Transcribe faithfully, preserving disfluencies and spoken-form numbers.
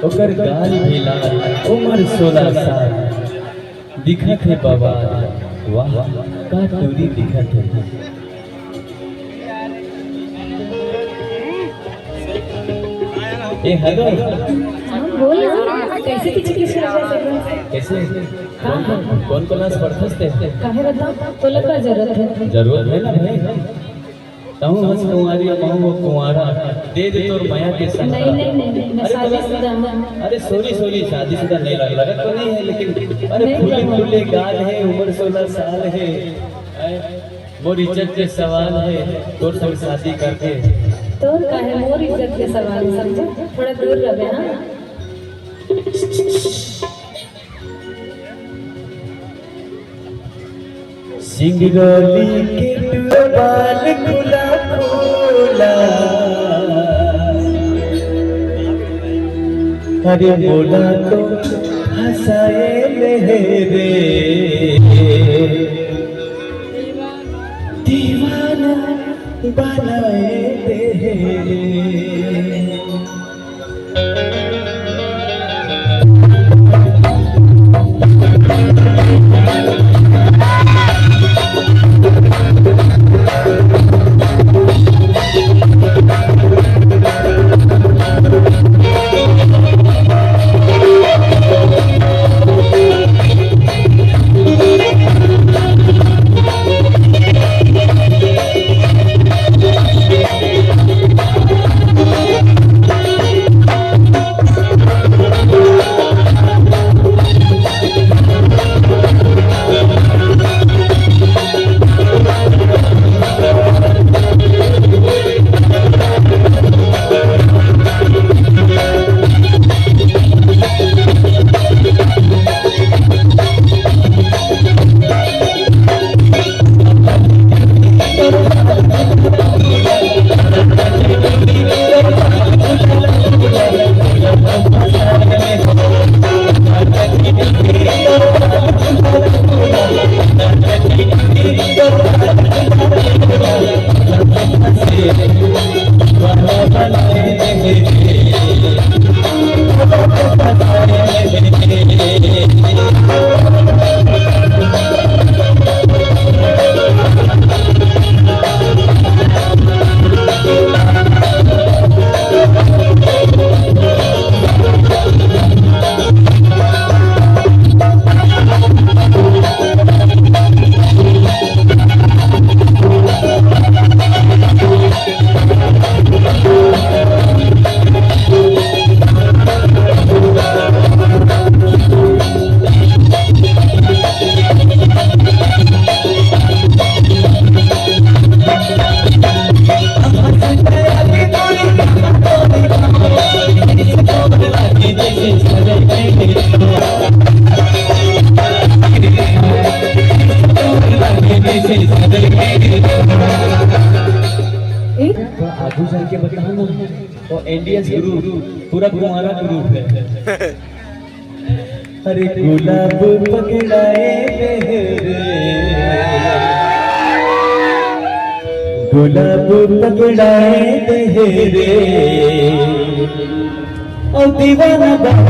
ओकर गाल भी लाल, उमर सोलह साल, दिखत हे बवाल, वाह, का टूरी दिखत हे। ए, हेलो। हाँ, बोल ना। कैसे पीछे पीछे आ रहा है? कैसे? हाँ, हाँ। कौन क्लास पढ़थस ते? काहे बताओ? तोला का जरूरत है? जरूरत है ना भाई। तहूँ हस कुंवारी, महूँ हो कुंवारा, दे दे तोर मया के संग। नहीं, नहीं, नहीं, नहीं, मैं अरे, शादीशुदा हूँ। अरे, sorry, sorry, शादीशुदा नहीं लग, लगत तो नहीं है, लेकिन अरे, नहीं फूले, लगत। फूले गाल है, उम्र सोलह साल है, हैं? मोर इज्जत के सवाल है, तोर संग शादी करके। तोर का है, मोर इज्जत के सवाल है, समझे? थोड़ा दूर रहे, हाँ? सिंगरौली के टुरबाल खुला खुला, अरे मोला तो हंसाए ले रे, दीवाना बनाए ले रे। ए, थोड़ा आगू जाके बताओ ना। वो एनडीएस ग्रुप, पूरा कुंवारा ग्रुप है। अरे गुलाब पकड़ाए दे रे, गुलाब पकड़ाए दे रे, और दीवाना बन